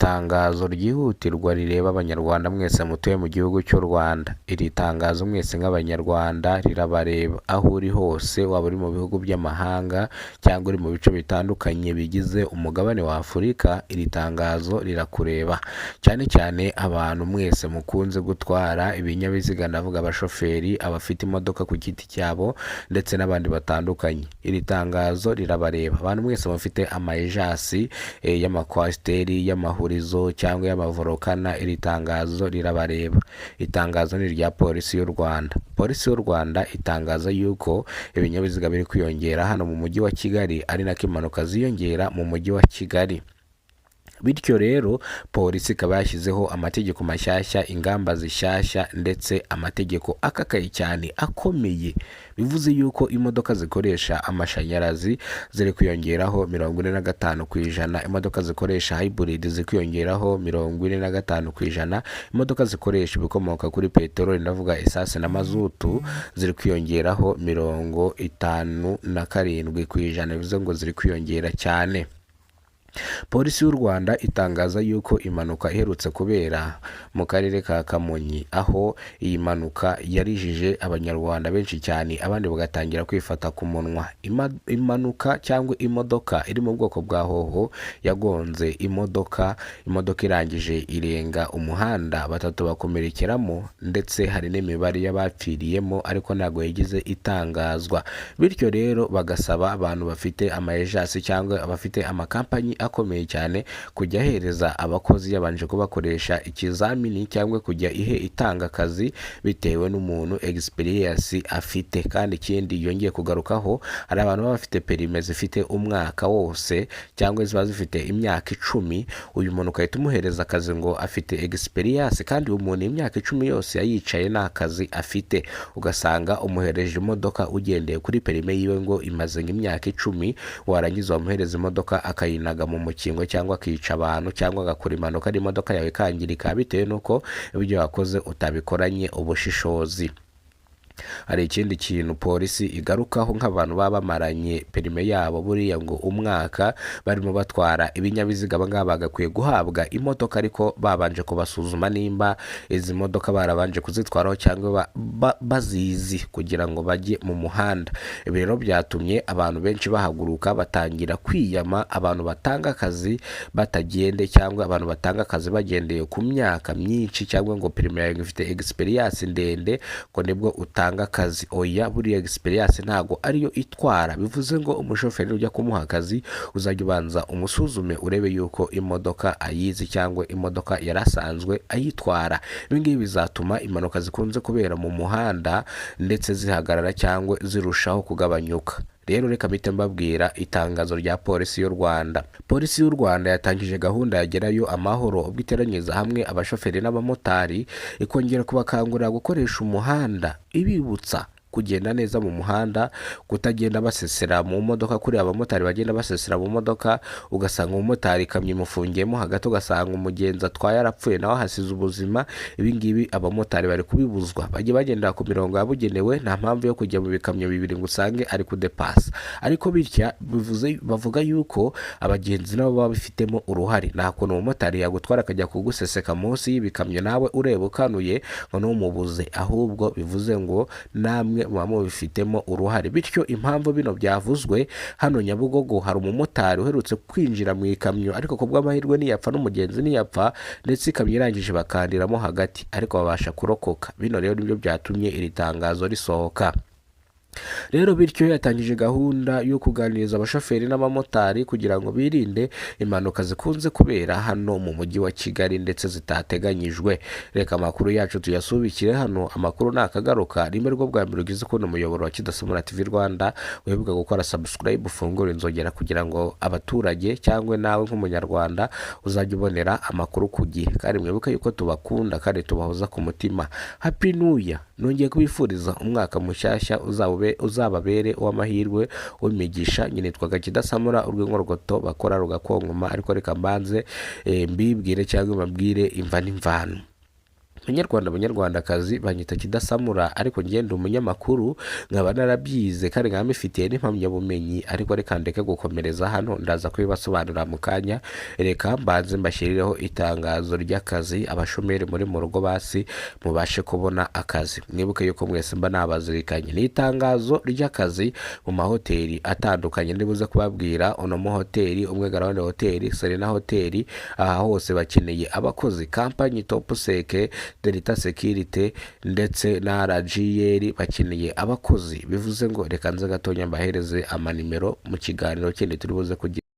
Itangazo ryihutirwa rireba Abanyarwanda mwese mutuye mu gihugu cy'u Rwanda. Iri tangazo mwese nk'Abanyarwanda rirabareba, aho uri hose, waba uri mu bihugu by'amahanga cyangwa uri mu bice bitandukanye bigize umugabane wa Afurika, iri tangazo rirakureba. Cyane cyane abantu mwese mukunze gutwara ibinyabiziga, ndavuga abashoferi, abafite imodoka ku giti cyabo ndetse n'abandi batandukanye. Iri tangazo rirabareba. Abantu mwese mufite ama agence y'amakwasiteri, y'amahurizo cyangwa y'amavolcano, iri tangazo rirabareba. Itangazo ni irya Polisi y'u Rwanda. Polisi y'u Rwanda itangaza yuko ibinyabiziga biri kwiyongera hano mu mujyi wa Kigali, ari nako impanuka ziyongera mu mujyi wa Kigali. Bityo rero polisi ikaba yashyizeho amategeko mashyashya, ingamba zishyashya ndetse amategeko akakaye cyane akomeye. Bivuze yuko imodoka zikoresha amashanyarazi ziri kwiyongeraho 45%, imodoka zikoresha hybrid ziri kwiyongeraho 45%, imodoka zikoresha ibikomoka kuri peteroli, ndavuga essence na mazutu, ziri kwiyongeraho 57%, bivuze ngo ziri kwiyongera cyane. Polisi y'u Rwanda itangaza yuko impanuka iherutse kubera mu karere ka Kamonyi, aho iyi mpanuka yarijije Abanyarwanda benshi cyane, abandi bagatangira kwifata ku munwa. Impanuka cyangwa imodoka iri mu bwoko bwa Howo yagonze imodoka, imodoka irangije irenga umuhanda, batatu bakomerekeramo, ndetse hari n'imibare y'abapfiriyemo ariko ntabwo yigeze itangazwa. Bityo rero bagasaba abantu bafite ama agence cyangwa abafite amakampanyi akomeye cyane kujya ahereza abakozi yabanje kubakoresha ikizamini, cyangwa kujya ihe itanga akazi bitewe n'umuntu experience afite. Kandi ikindi yongeye kugarukaho, hari abantu baba bafite perime zifite umwaka wose cyangwa ziba zifite imyaka 10, uyu muntu ugahita umuhereza akazi ngo afite experience, kandi uyu muntu imyaka 10 yose yayicaye nta kazi afite. Ugasanga umuhereje imodoka ugendeye kuri perime yiwe ngo imaze nk'imyaka 10, warangiza wamuhereza imodoka akayinaga mu mukingo, cyangwa akica abantu, cyangwa agakora impanuka ari imodoka yawe ikangirika, bitewe n'uko ibyo wakoze utabikoranye ubushishozi. Hari ikindi kintu polisi igarukaho nk'abantu baba bamaranye perime yabo buriya ngo umwaka barimo batwara ibinyabiziga, aba ngaba bagakwiye guhabwa imodoka ariko babanje kubasuzuma nimba izi modoka barabanje kuzitwaraho cyangwa bazizi kugira ngo bajye mu muhanda. Ibi rero byatumye abantu benshi bahaguruka batangira kwiyama abantu batanga akazi batagende, cyangwa abantu batanga akazi bagendeye ku myaka myinshi, cyangwa ngo perime yawe ifite experience ndende ngo nibwo utanga akazi. Oya, buriya experience ntabwo ariyo itwara. Bivuze ngo umushoferi ujya kumuha akazi uzajya ubanza umusuzume, urebe yuko imodoka ayizi cyangwa imodoka yarasanzwe ayitwara. Ibi ngibi bizatuma impanuka zikunze kubera mu muhanda ndetse zihagarara cyangwa zirushaho kugabanyuka. Rero reka mpite mbabwira itangazo rya Polisi y'u Rwanda. Polisi y'u Rwanda yatangije gahunda ya Gerayo Amahoro, ubwo iteranyiriza hamwe abashoferi n'abamotari, ikongera kubakangurira gukoresha umuhanda, ibibutsa kugenda neza mu muhanda, kutagenda basesera mu modoka. Kuriya abamotari bagenda basesera mu modoka, ugasanga umumotari ikamyo imufungiyemo hagati, ugasanga umugenzi atwaye arapfuye, nawe ahasize ubuzima. Ibi ngibi abamotari bari kubibuzwa, bajye bagendera ku mirongo yabugenewe. Nta mpamvu yo kujya mu bikamyo bibiri ngo usange ari kudepasa. Ariko bitya bivuze, bavuga yuko abagenzi nabo baba babifitemo uruhare. Nta kuntu umumotari yagutwara akajya kuguseseka munsi y'ibikamyo nawe ureba ukanuye ngo ntumubuze, ahubwo bivuze ngo namwe muba mubifitemo uruhare. Bityo impamvu bino byavuzwe, hano Nyabugogo hari umumotari uherutse kwinjira mu ikamyo, ariko ku bw'amahirwe ntiyapfa n'umugenzi ntiyapfa, ndetse ikamyo irangije bakandiramo hagati, ariko babasha kurokoka. Bino rero nibyo byatumye iri tangazo risohoka. Rero bityo yatangije gahunda yo kuganiriza abashoferi n'abamotari kugira ngo birinde impanuka zikunze kubera hano mu mujyi wa Kigali ndetse zitateganyijwe. Reka amakuru yacu tuyasubikire hano, amakuru nakagaruka. Rimwe rwo bwa mbere ugize ukunda umuyoboro wa Kidasomora TV Rwanda, wibuka gukora subscribe, ufungure inzogera, kugira ngo abaturage cyangwa nawe nk'Umunyarwanda uzajya ubonera amakuru ku gihe. Kandi mwibuke yuko tubakunda kandi tubahoza ku mutima. Happy New Year! Nongeye kubifuriza umwaka mushyashya uzababere uw'amahirwe, w'imigisha. Nyine nitwaga Kidasamura, urw'inkorogoto bakora rugakonkoma. Ariko reka mbanze mbibwire cyangwa mbabwire imva n'imvano. Munyarwanda, Munyarwandakazi, banyita Kidasamura, ariko ngenda umunyamakuru, nkaba narabyize kandi nkaba mbifitiye n'impamyabumenyi. Ariko reka ndeke gukomereza hano, ndaza kubibasobanurira mu kanya. Reka mbanze mbashyirireho itangazo ry'akazi. Abashomeri muri mu rugo, basi mubashe kubona akazi. Mwibuke yuko mwese mba nabazirikanye. Ni itangazo ry'akazi mu mahoteli atandukanye. Ndibuze kubabwira Onomo Hoteli, Umwe Garawundi Hoteli, Serena Hoteli, aha hose bakeneye abakozi. Kampanyi Topuseke, Delta Security ndetse na RGL bakeneye abakozi. Bivuze ngo reka nze gatonya mbahereze amanimero mu kiganiro kindi turi buze kugira.